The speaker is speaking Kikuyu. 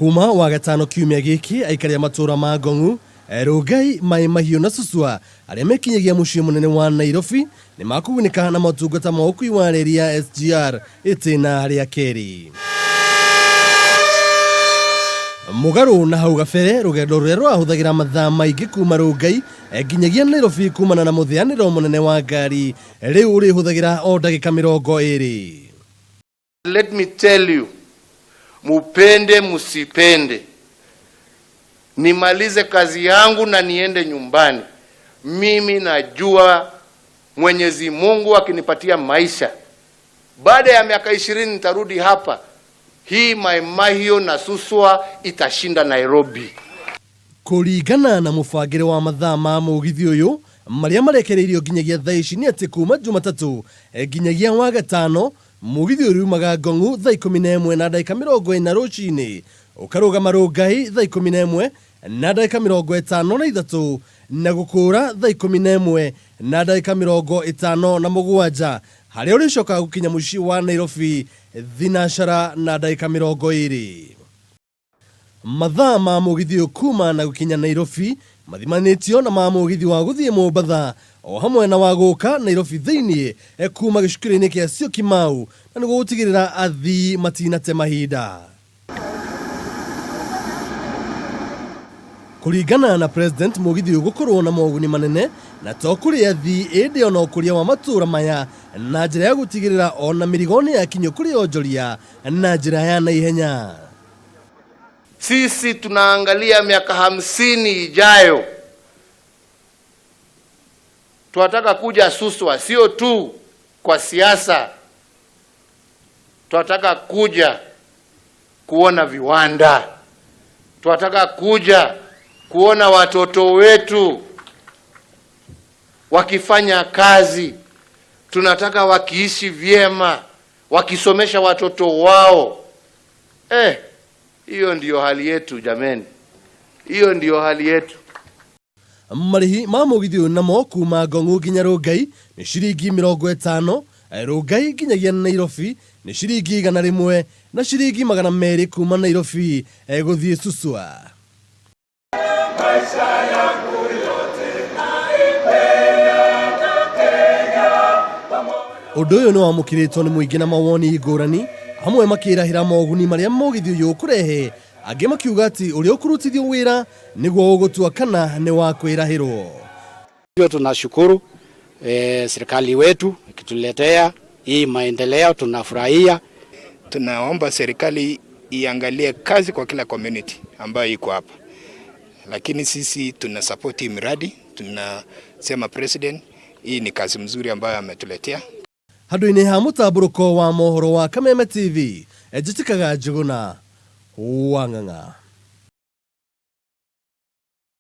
Kuma Wagatano kiumia gĩkĩ, aikari a matũũra ma Ngong'u, Rongai, Maĩ Mahiũ na Suswa arĩa mekinyagia mũciĩ mũnene wa Nairobi nĩ makũgunĩka na motungata ma ũkui wa reri ya SGR ĩtĩna rĩa kerĩ. Mũgarũ na hau gabere, rũgendo rũrĩa rũrahũthagĩra mathaa maingĩ kuma Rongai nginyagia Nairobi kumana na mũtheanĩro mũnene wa ngari rĩu ũrĩhũthagĩra o ndagĩka 20. Let me tell you, mupende musipende, nimalize kazi yangu na niende nyumbani. Mimi najua Mwenyezi Mungu akinipatia maisha, baada ya miaka 20 nitarudi hapa. Hii Mai Mahiu na Suswa itashinda Nairobi. Kũringana na mũbangĩre wa mathaa ma mũgithi ũyũ marĩa marekereirio nginyagia thaa ici nĩ atĩ kuma Jumatatũ nginyagia Wagatano mũgithi ũriumaga Ngong'u thaa 11 na ndagĩka 40 rũcinĩ ũkarũgama Rongai thaa 11 na ndagĩka 53 na gũkũra thaa 11 na ndagĩka 57 harĩa ũrĩcokaga gũkinya mũciĩ wa Nairobi thinacara na ndagĩka 20. Mathaa ma mũgithi ũyũ kuma na gũkinya Nairobi mathimanĩtio na ma mũgithi wa gũthiĩ Mombatha o hamwe na wa gũka Nairobi thĩinĩ kuma gĩcukĩro-inĩ kĩa Syokimau na nĩguo gũtigĩrĩra athii matinate mahinda. Kũringana na President, mũgithi ũyũ ũgũkorwo na moguni manene na to kũrĩ athii ĩndĩ ona ũkũria wa matũra maya na njĩra ya gũtigĩrĩra ona mĩrigo nĩ yakinyio kũrĩ onjoria na njĩra ya naihenya. Sisi tunaangalia miaka 50 ijayo, tunataka kuja Suswa sio tu kwa siasa, tunataka kuja kuona viwanda, tunataka kuja kuona watoto wetu wakifanya kazi, tunataka wakiishi vyema, wakisomesha watoto wao. Hiyo ndiyo hali yetu jameni, hiyo ndiyo hali yetu. Marĩhi ma mũgithi ũyũ namo kuma Ngong'u nginya Rongai nĩ ciringi 50, Rongai nginyagia Nairobi nĩ ciringi 100 na ciringi 200 kuma Nairobi gũthiĩ Suswa. Ũndũ ũyũ nĩ wamũkĩrĩtwo nĩ mũingĩ na mawoni ngũrani, amwe makĩrahĩra moguni marĩa mũgithi ũyũ ũkũrehe, angĩ makiuga atĩ ũrĩa ũkũrutithio wĩra nĩguo ũgũtua kana nĩ wa kwĩrahĩrwo. Hivyo tunashukuru serikali wetu ikituletea hii maendeleo, tunafurahia. Tunaomba serikali iangalie kazi kwa kila community ambayo iko hapa, lakini sisi tuna support hii miradi, tunasema president, hii ni kazi mzuri ambayo ametuletea. Handũ-inĩ ha mũtambũrũko wa mohoro wa Kameme TV, njĩtĩkaga Njũgũna wa Ng'ang'a.